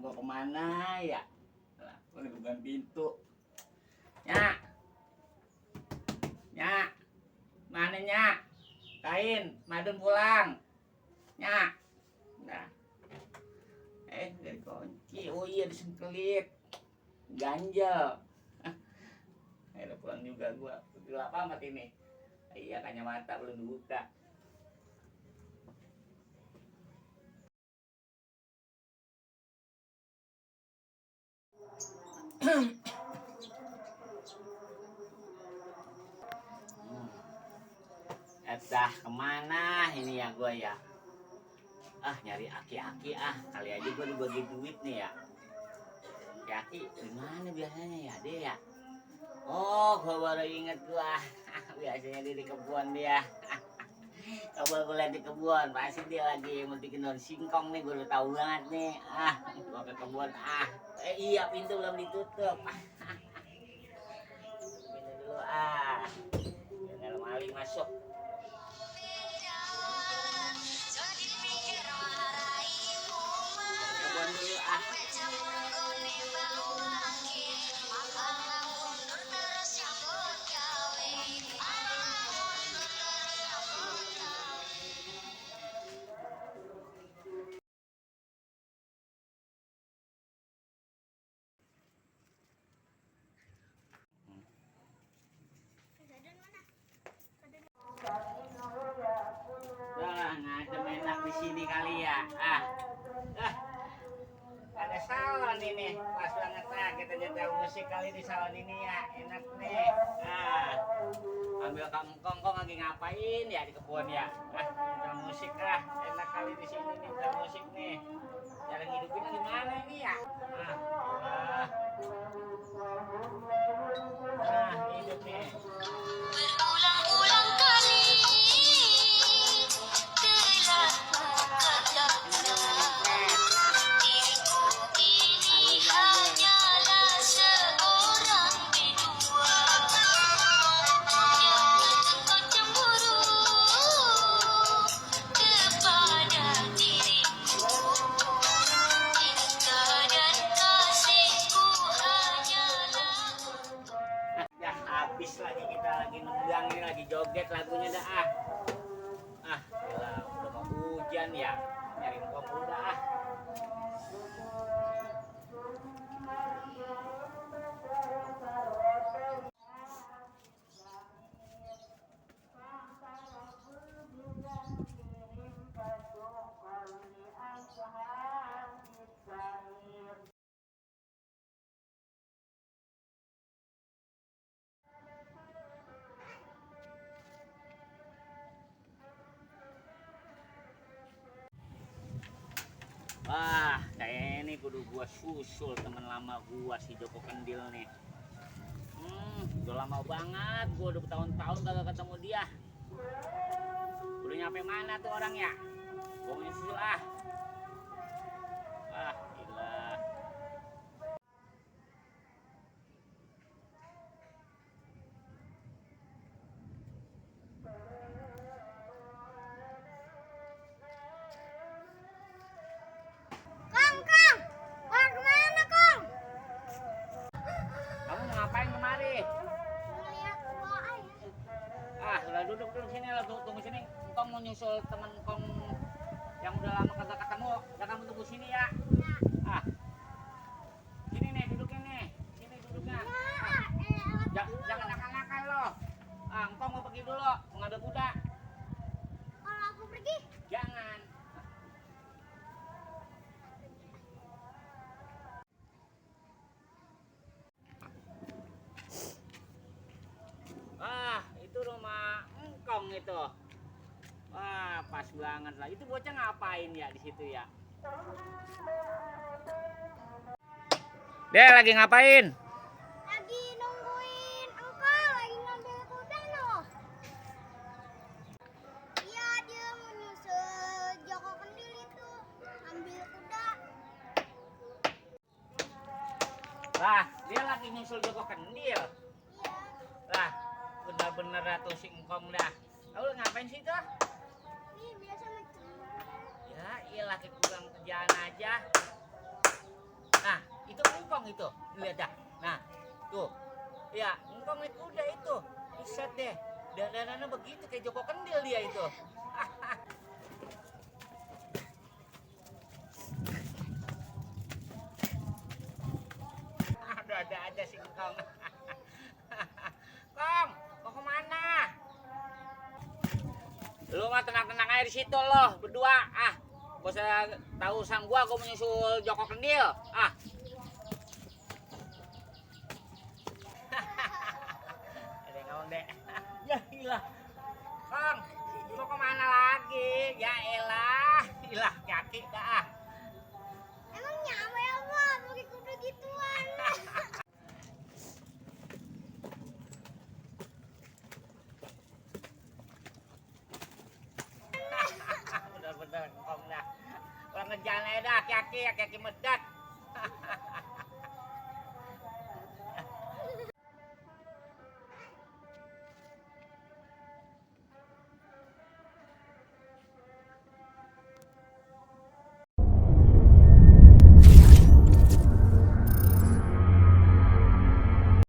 gua kemana ya? Boleh bukan pintu. Nyak. Nyak. Mana Nyak? Kain, Madun pulang. Nyak. Nah. Dari kunci. Oh iya disengkelit. Ganjel. Udah pulang juga gua. Gelap amat ini. Iya kacamata belum dibuka. Kemana ini ya gua ya? Nyari aki-aki kali aja gua dibagi duit nih ya. Aki gimana biasanya ya dia ya? Oh gua baru inget gua. Biasanya dia di kebun dia. Coba gua lihat di kebun, pasti dia lagi mau bikin daun singkong nih, gua udah tahu banget nih. Gua ke kebun iya pintu belum ditutup. Pintu dulu jangan maling masuk. Kebun dulu ngadem enak di sini kali ya. Ada salon ini, pas banget kita nyetel musik kali di salon ini ya, enak nih. Ambil kangkong lagi ngapain ya di kebun ya? Nyetel musik enak kali di sini nih nyetel musik nih. Cara ngidupin gimana ini ya? Hidup nih. Berulang-ulang kali habis lagi kita lagi nunggang ini lagi joget lagunya dah gila, udah mau hujan ya, nyari ngkong udah kayak ini kudu gua susul temen lama gua si Joko Kendil nih. Udah lama banget gua udah bertahun-tahun kagak ketemu dia. Udah nyampe mana tuh orang ya? Gua mau nyusul gila. Duduk sini lah, tunggu sini. Engkong mau nyusul temen Engkong yang udah lama kagak ketemu. Ya kamu tunggu sini ya. Sini nih duduknya nih. Sini duduknya. Jangan nakal-nakal lo. Engkong mau pergi dulu, mau ngambil kuda. Kalau aku pergi? Jangan. Itu rumah Engkong itu. Pas banget lah. Itu bocah ngapain ya di situ ya? Dia lagi ngapain? Lagi nungguin engkau, lagi ngambil kuda loh. Iya, dia mau nyusul Joko Kendil itu, ambil kuda. Dia lagi nyusul Joko Kendil. Iya. Bener-bener ratu si Engkong dah. Lalu ngapain sih tuh? Biasa macam. Ya, iya laki pulang kerjaan aja. Nah, itu engkong itu. Lihat dah. Nah, tuh. Ya, engkong naik kuda itu. Buset deh. Dandanannya begitu kayak Joko Kendil dia itu. Ada aja sih engkong. Kong, mau kemana? Lu mah tenang-tenang aja di situ loh, berdua. Ah, gak usah tahu sang gua menyusul Joko Kendil. Ah. Ada yang ngomong deh. Ya ilah. Kong, mau kemana lagi? Ya elah. Ilah, kaki dah. Ah. Emang nyampe apa pakai kuda gituan? Bener-bener engkong dah. Orang ngejalan aja dah, kaki-kaki medat.